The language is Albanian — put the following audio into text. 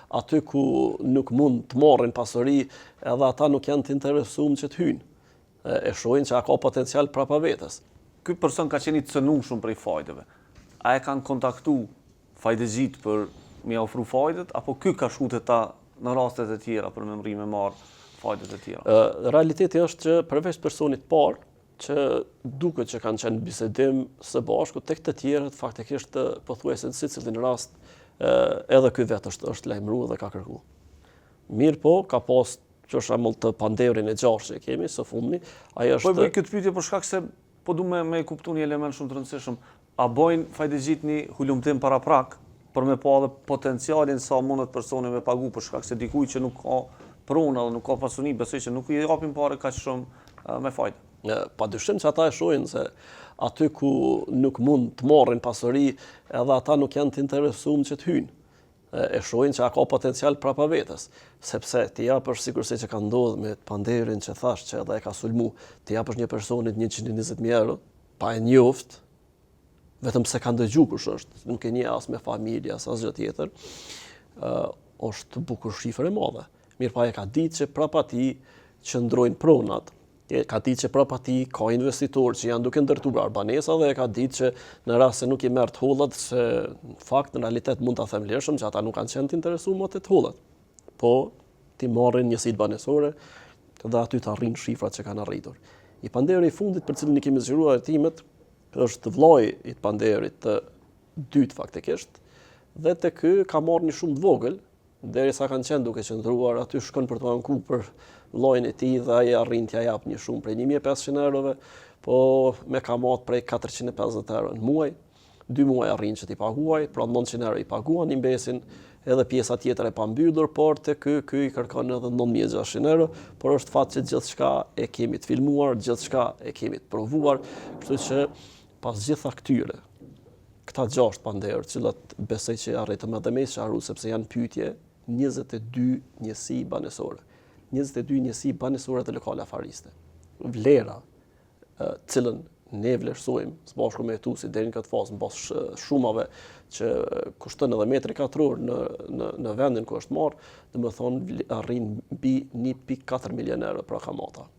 aty ku nuk mund të marrin pasuri, edhe ata nuk janë të interesum që të hyjnë. E shohin që a ka potencial prapa vetes. Ky person ka qenë i cënueshëm prej fajdeve. A e kanë kontaktu fajdexhitë për me ia ofru fajdet, apo ky ka shku te ta në rastet e tjera për me mrri me marrë fajdet e tjera? Realiteti është që përveç personit të parë, që duket që kanë qenë bisedim së bashku, tek të tjerët faktikisht pothuajse në secilin rast edhe ky vetë është është lajmëru dhe ka kërku. Mirëpo, ka pas për shembull të pandehurin e gjashtë që e kemi së fundmi, ai është Po e bëj këtë pyetje për shkak se po du me me kuptu një element shumë të rëndësishëm. A bojnë fajdexhitë një hulumtim paraprak për me pa edhe potencialin sa mundet personi me pagu për shkak se dikujt që nuk ka pronë dhe nuk ka pasuni, besoj që nuk i japin pare kaq shumë me fajde. Pa dyshim që ata e shohin se aty ku nuk mund të marrin pasuri, edhe ata nuk janë të interesum që të hyjnë. E shohin që a ka potencial prapa vetes, sepse t'i japësh sikurse që ka ndodhur me të pandehurin që thash që edhe e ka sulmu, t'i japësh një personit 120.000 euro, pa e njoft, vetëm pse kanë dëgju kush është, nuk e njeh as me familje, as asgjë tjetër, ë është bukur shifër e madhe. Mirëpo e ka ditë që prapa tij qëndrojnë pronat, e ka ditë që prapa tij ka investitorë që janë duke ndërtuar banesa dhe e ka ditë që në rast se nuk i merr të hollat, se në fakt në realitet mund ta them lirshëm që ata nuk kanë qenë të interesuar më te të hollat. Po t'i marrin njësitë banesore dhe aty të arrijnë shifrat që kanë arritur. I pandehuri i fundit për cilin i kemi zgjeruar hetimet është vllai i të pandehurit të dytë faktikisht dhe te ky ka marrë një shumë të vogël derisa kanë qenë duke qëndruar aty shkon për t'u anku për vllain e tij dhe ai arrin t'ia jap një shumë prej 1500 eurove, po me kamat prej 450 euro në muaj. Dy muaj arrin që t'i paguaj, pra 900 euro i paguan, i mbesin edhe pjesa tjetër e pambyllur, por te ky ky i kërkon edhe 9600 euro, por është fat që gjithçka e kemi të filmuar, gjithçka e kemi të provuar, kështu që pas gjitha këtyre, këta gjashtë pandehur, cilat besoj që arritëm edhe me sqaru, sepse janë pyetje 22 njësi banesore. 22 njësi banesore dhe lokale afariste. Vlera cilën ne vlerësojmë së bashku me hetuesit deri në këtë fazë në bazë shumave që kushton edhe metri katror në në në vendin ku është marrë, domethënë arrin mbi 1.4 milion euro pra kamata.